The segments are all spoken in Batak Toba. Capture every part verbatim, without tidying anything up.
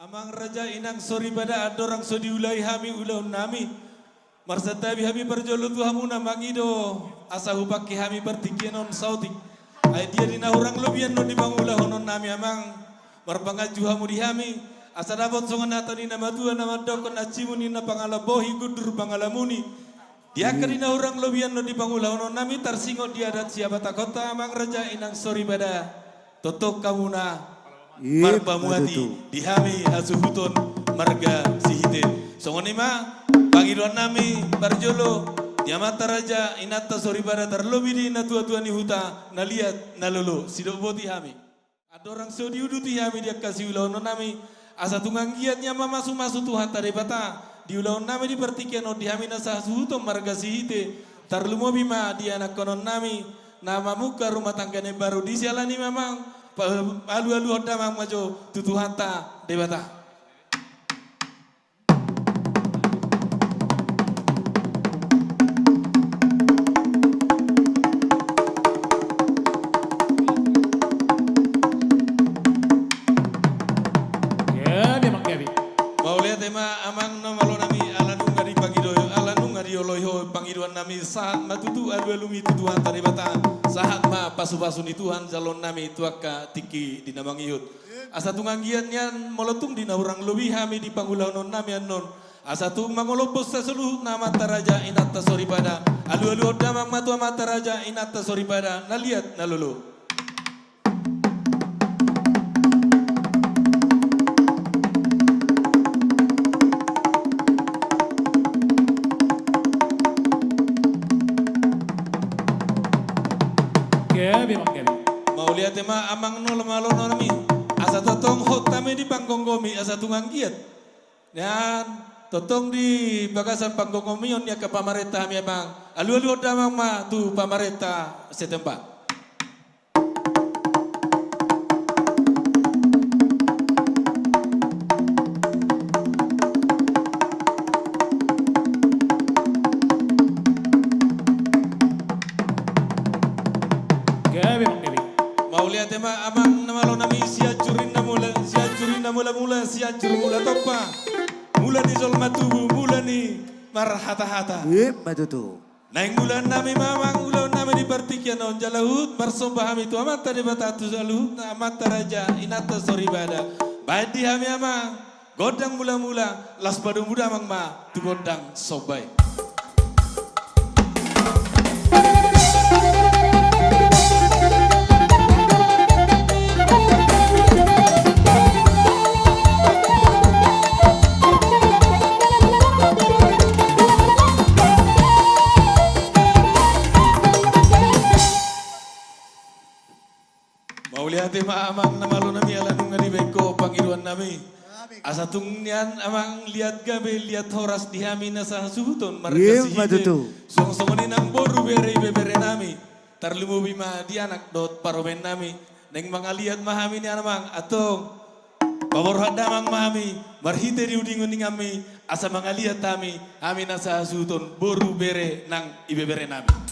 Amang raja inang soripada, andorang so diulahon hami ulaonnami, marsantabi hami parjolo tu hamuna mangido asa hupangke hami partingkian on saotik. Ai dia di na hurang lobi annon di pangulahononnami amang, marpanganju hamu di hami, asa dapot songon hata ni na matua na mandokkon: Ansimu ninna pangalabohi, gundur pangalamuni. Di angka di na hurang lobi annon di pangulahononnami, tarsingot di adat siapatakonta amang raja inang soripada, tongtong hamuna marpamuati di hami hasuhuton marga Sihite. Songon i ma pangidoannami parjolo di amanta raja inanta soripada, tarlobi di natuatua ni huta na liat na lolo, sidok boti hami. Andorang so diuduti hami di angka siulahononnami, asa tung anggiat nian ma mamasumasu Tuhanta Debata di ulaonnami di partingkian on di hami na sahasuhuton marga Sihite, tarlumobi ma di anakkononnami na mamungka rumah tangga na imbaru. Di siala ni i ma amang, alualuhon damang ma jo tu Tuhanta Debata. Mauliate ma amang na malonami, ala nunga dipangido, ala nunga dioloi ho pangidoannami, sahat ma tutu alualumi tu Tuhanta Debata, sahat ma pasupasu ni Tuhan jaloonnami tu angka tingki di na mangihut. Asa tung anggiat nian molo tung di na hurang lobi hami di pangulahononnami annon, asa tung mangolombos saluhutna amanta raja inanta soripada, alualuhon damang ma tu amanta raja inanta soripada na liat na lolo. Gabe, Mang, gabe. Mauliate ma amang na malonami. Asa tongtong hot hami di panggomgomi, asa tung anggiat nian tongtong di bagasan panggomgomion ni angka pamarenta hami amang. Alualuhon damang ma tu pamarenta setempat. Gabe, Mang, gabe. Mauliate ma amang na malonami, Sianjur Indamula, Sianjur Indamulamula, Sianjur Mula Tompa. Mula ni jolma tubu, mula ni marhatahata. Ima tutu. Naeng ulaonnami ma amang, ulaonnami di partingkian on, jala huhut marsomba hami tu Amanta Debata, tu saluhutna amanta raja inanta soripada. Baen di hami amang gondang mulamula, laos padomu damang ma tu gondang somba i. Mauliate ma amang na malonami, ala nunga dibaen ho pangidoannami. Asa tung nian amang liat gabe liat horas di hami na sahasuhuton marga Sihite. Ima tutu. Suang songon i nang boru bere ibeberenami. Tarlumobi ma di anak dohot parumaennami. Naeng mangaliat ma hami nian amang, antong paborhat damang ma hami marhite di udingudinganmi, asa mangaliat hami, hami na sahasuhuton boru bere nang ibeberenami.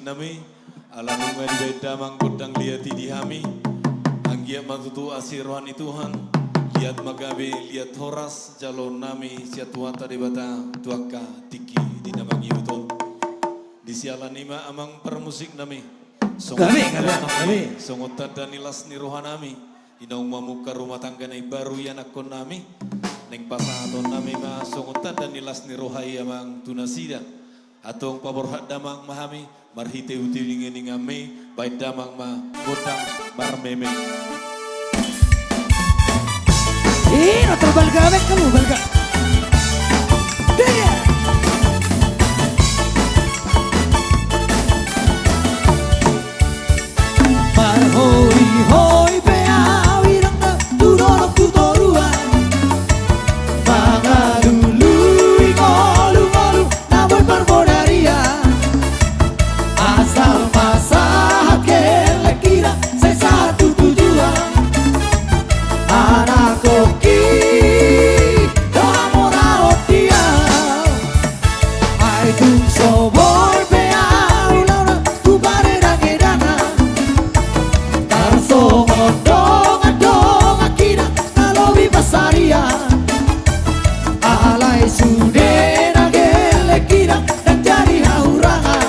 nami, ala nunga dibaen damang gondang liat i di hami. Anggiat ma tutu asi roha ni Tuhan, liat ma gabe, liat horas jaloon nami sian Tuhanta Debata tu angka tingki di na mangihut on. Di siala ni i ma amang parmusik nami, songon tanda ni las ni roha nami, i naung mamungka rumah tangga na imbaru ianakhon nami, naeng pasahaton nami ma songon tanda ni las ni roha i amang tu nasida. Antong paborhat damang ma hami, marhite uti ningininganmi, baen damang ma gondang marmeme. Ih, na terbalga, bek kamu balga. Deh. Marhoi-hoi pe au inang na tu dolok tu toruan, mangalului ngolu-ngolu na boi parmodarian. Asal ma sahat gellek hira, sai sahat tu tujuan. Anak oki do hamoraon di au. Ai tung so boi pe au laho tu paredangedangan, tarsongon dongan-dongan hita na lobi pansarian. Alai sude na gellek hita ndang jadi hahurangan.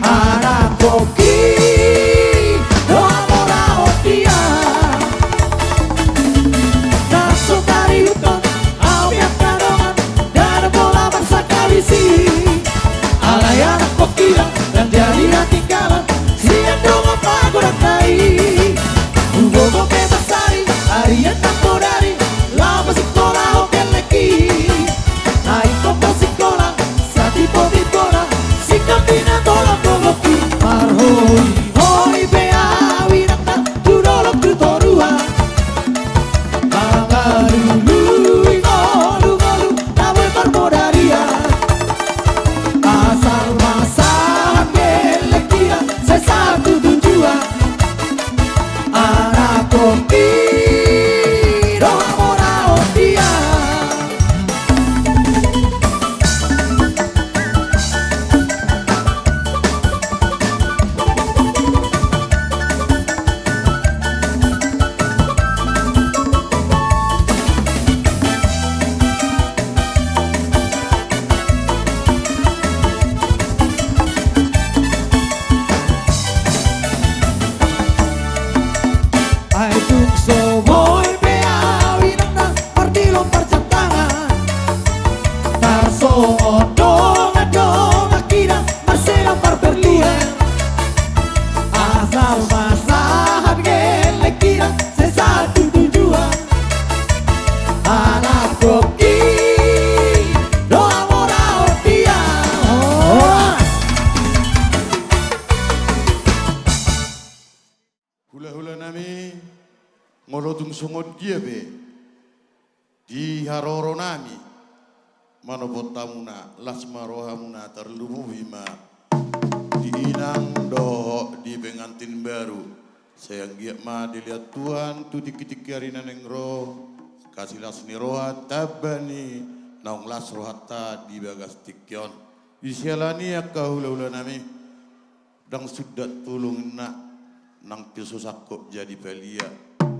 Anak oki do hamoraon di au. Na so tarihuthon au pe angka dongan, ndada pola marsangkabisi. Alai anak oki ndang jadi hatinggalan sian dongan pagodangna i. Huboto pe mansari arian na bodari, laho pasingkolahon gellek i. Ai ingkon pasingkola satimpotipona, singkop hinaholongan i. Marhoi-hoi pe au inang na tu dolok tu toruan, mangalului ngolu-ngolu na boi parmodarian. Asal ma sahat gellek hira, sai sahat tu tujuan. Anak oki do hamoraon di au. Ai tung so boi pe au inang na mardilo marjamtangan, tarsongon dongan-dongan hita marsedang parpertuan. Asal ma sahat gellek hita, sai sahat tu tujuan. Anak oki do hamoraon di au. Horas. Hulahula nami, molo tung songon dia pe di haroro nami manopot hamuna, las ma rohamuna, tarlumobi ma di inang dohot di pengantin baru. Sai anggiat ma dilehon Tuhan tu tingki-tingki ari na naeng ro, kasi las ni roha, tamba ni naung las rohanta di bagas tingki on. Di siala ni i angka hulahula nami, ndang sundat tulung ninna, nang pe so sangkot jadi palia.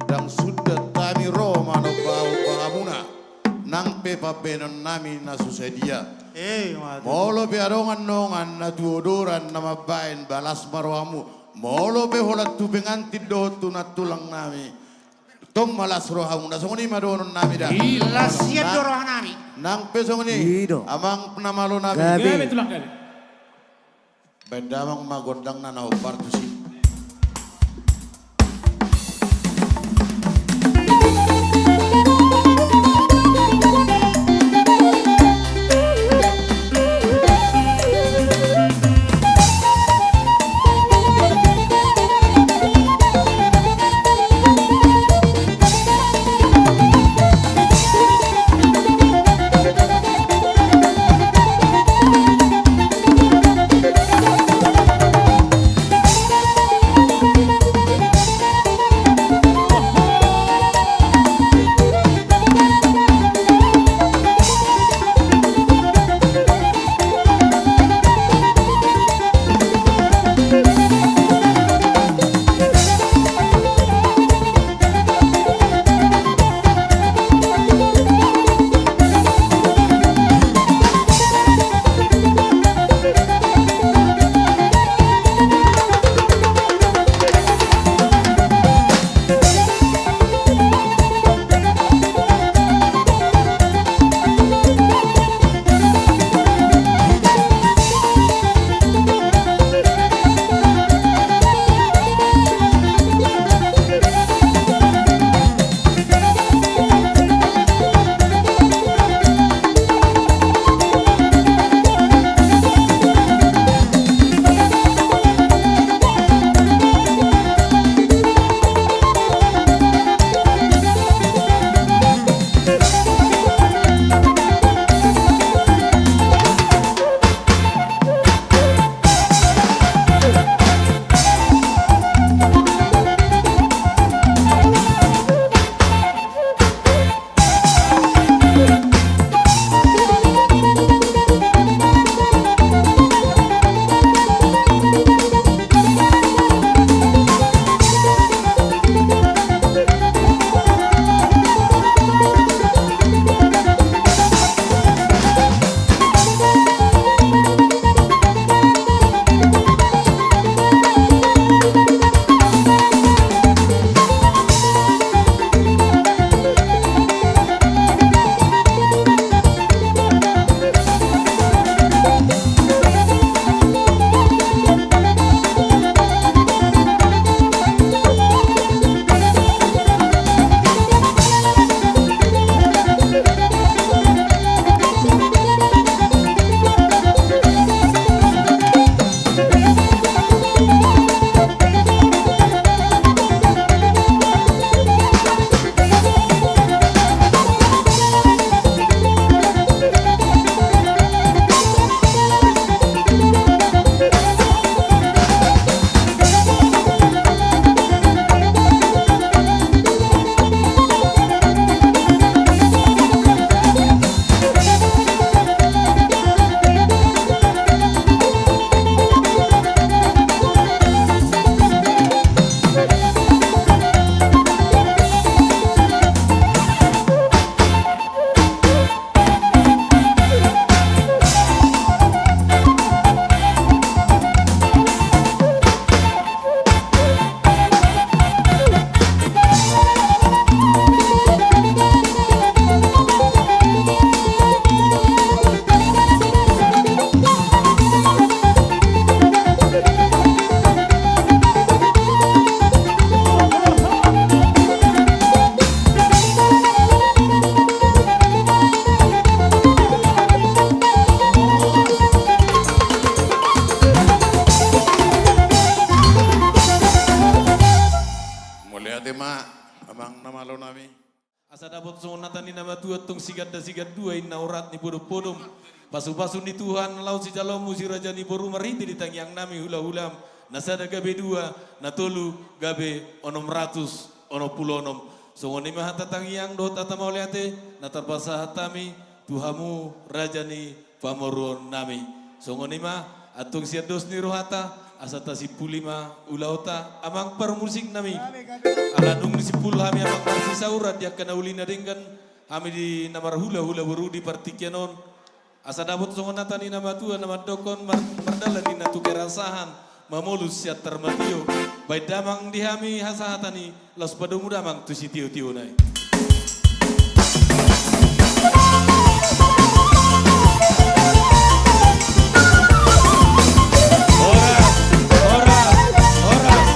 Ndang sundat hami ro manomba-omba hamuna, nang pe pambahenon nami na so sadia. Eh, matu. Molo pe adong annon na tu odoran na mambahen, ba las ma rohamu. Molo pe holan tu pengantin dohot tu nantulang nami, tong ma las rohamuna, songon i ma dohonon nami da. Las sian do roha nami. Nang pe songon i. I do. Amang na malo nami. Gabe. Gabe tulang, gabe. Baen damang ma gondangna na hombar tusi. Ma, amang na malo nami. Asa dapot songon hata ni na matua, tong siganda sigandua inna urat ni podom-podom. Pasu-pasu ni Tuhan laho sijaloonmu si raja ni boru marhite di tangiang nami hula-hulam. Na sada gabe dua, na tolu gabe onom ratus onom pulu onom. Songon i ma hata tangiang dohot hata mauliate na tarpasahat hami tu hamu raja ni pamoruon nami. Songon i ma, antong sian dos ni rohata, asa tasimpuli ma ulaonta, amang parmusik nami. Ala dung disimpul hami amang marsisaur di angka na uli na denggan, hami di na marhula-hula boru di partingkian on. Asa dapot songon hata ni na matua na mandokkon mar-, mardalan ninna tu kerasahan, mamolus sian tarmatio, baen damang di hami hasahatan i, laos padomu damang tu sitio-tiona i. Horas, horas, horas.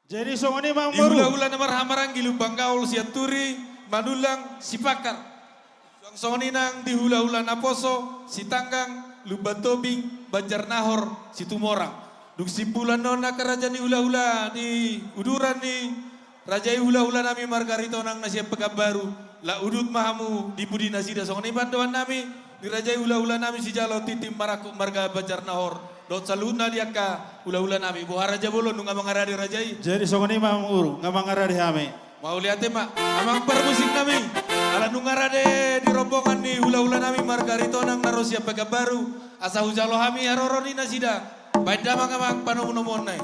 Jadi songon i ma di boru. Hula-hula na marhamaranggi Lumban Gaol, Sianturi, Manullang, Sipakar. Suang songon i nang di hula-hula naposo, Sitanggang, Lumban Tobing, Banjarnahor, Situmorang. Dung simpulan on angka raja ni hula-hula di uduran ni raja i hula-hula nami marga Aritonang na sian Pekanbaru, laho udut ma hamu di pudi nasida. Songon i pandohan nami di raja i hula-hula nami sijalo tintin marangkup marga Banjarnahor dohot saluhutna di angka hula-hula nami. Boha raja bolon, nunga mangarade raja i? Jadi songon i ma amang boru, nunga mangarade hami. Mauliate ma amang parmusik nami. Ala nunga rade di rombongan ni hula-hula nami marga Aritonang na ro sian Pekanbaru, asa hujalo hami haroro ni nasida. Baen damang amang panomu-nomuonna i.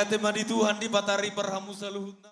Mauliate ma di Tuhan, dipatar-itar hamu saluhutna.